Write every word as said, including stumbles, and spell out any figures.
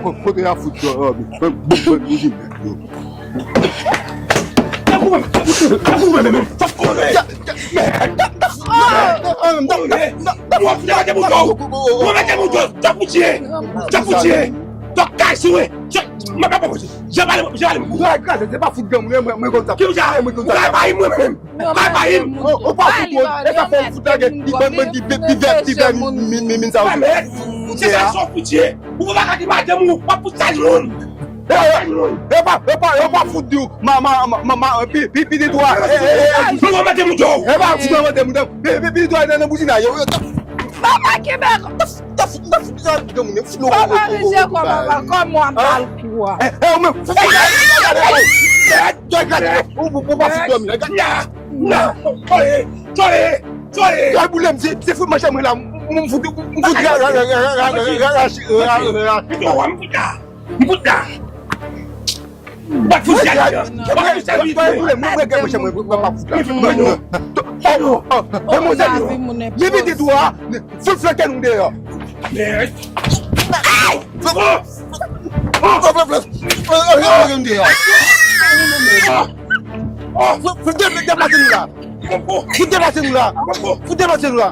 Kote y ap fout yo, bon, bon, bon, bon, bon, bon. Ou pa fout wont, e sa fè w fout lage, ti bann bandi, pi vè, pi vè, min, min, min sa yo. Se sa sou fout ye. Ou pa ka di madanm ou, w ap fout sal moun. E pa, e pa, e pa fout di w, ma, ma, ma, ma, ma, pi, pi, pitit ou a. E, e, e, e, fout mwen mete moun yo. E pa fout mwen mete moun yo. Pi, pi, pitit ou a nan, nan bouzina yo. Yo, yo, yo. Mama ki bèk. Papa, mesye, kòman, kòman w ap bal kou a? E, e, ou menm. Gade, gade, gade. Ou, ou, ou pa fout dòmi la. Gade. Nan, nan, soye, soye, soye. Gade boulèm, se, se fout manchè mwen la. M, m fout, m fout ra, ra, ra, ra, ra, ra, ra, ra, ra, ra. Yo, m fout la. M fout la. M pa fout sèvi. M pa fout sèvi. Mwen, mwen, mwen, mwen, mwen, mwen pa fout la. Mwen, mwen, mwen, mwen, mwen, mwen, mwen, mwen, mwen, mwen, mwen, Fout flanke nou deyò. Ay! Fout flanke nou deyò. Fout, fout deplase nou la. Fout deplase nou la. Fout deplase nou la.